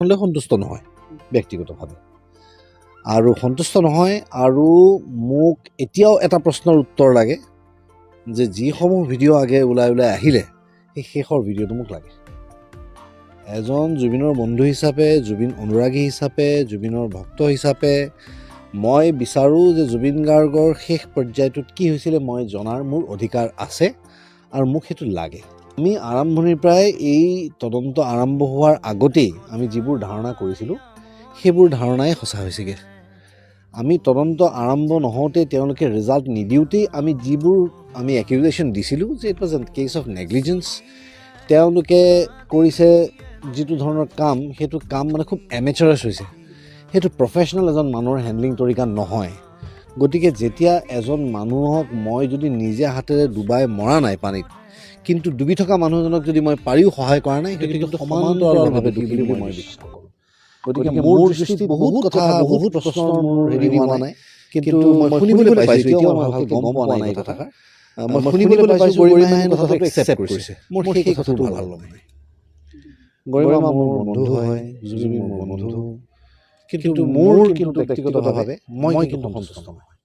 লৈ সন্তুষ্ট নহয় ব্যক্তিগতভাৱে আৰু সন্তুষ্ট নহয়। আৰু মোক এতিয়াও এটা প্ৰশ্নৰ উত্তৰ লাগে যে যিসমূহ ভিডিঅ' আগে ওলাই ওলাই আহিলে, সেই শেষৰ ভিডিঅ'টো মোক লাগে। এজন জুবিনৰ বন্ধু হিচাপে, জুবিন অনুৰাগী হিচাপে, জুবিনৰ ভক্ত হিচাপে মই বিচাৰোঁ যে জুবিন গাৰ্গৰ শেষ পৰ্যায়টোত কি হৈছিলে মই জনাৰ মোৰ অধিকাৰ আছে আৰু মোক সেইটো লাগে। আমি আৰম্ভণিৰ পৰাই, এই তদন্ত আৰম্ভ হোৱাৰ আগতেই আমি যিবোৰ ধাৰণা কৰিছিলোঁ, সেইবোৰ ধাৰণাই সঁচা হৈছেগৈ। আমি তদন্ত আৰম্ভ নহওঁতেই, তেওঁলোকে ৰিজাল্ট নিদিওঁতেই আমি যিবোৰ আমি একিউজেশ্যন দিছিলোঁ যে it was a case of negligence, তেওঁলোকে কৰিছে যিটো ধৰণৰ কাম, সেইটো কাম মানে খুব এমেচাৰাছ হৈছে। সেইটো প্ৰফেচনেল এজন মানুহৰ হেণ্ডলিং তৰিকা নহয়। গতিকে যেতিয়া এজন মানুহক মই যদি নিজে হাতেৰে ডুবাই মৰা নাই পানীত, কিন্তু ডুবি থকা মানুহজনক যদি মই পাৰিও সহায় কৰা নাই, সেইটো কিন্তু সমান্তৰালভাৱে দোষী বুলি মই বিশ্বাস কৰোঁ। গতিকে মোৰ দৃষ্টিত বহুত কথা, বহুত প্ৰশ্নৰ মোৰ হেৰি হোৱা নাই, কিন্তু মই শুনিবলৈ পাইছোঁ, এতিয়াও মই ভালকৈ গম পোৱা নাই এই কথাষাৰ। মই শুনিবলৈ পাইছোঁ গৰিমাই কথাটো একচেপ্ট কৰিছে। মোৰ সেই কথাটো ভাল লগা নাই। গৰিমা মোৰ বন্ধু হয়, জুবিন মোৰ বন্ধু, কিন্তু মোৰ কিন্তু ব্যক্তিগতভাৱে মই কিন্তু সন্তুষ্ট নহয়।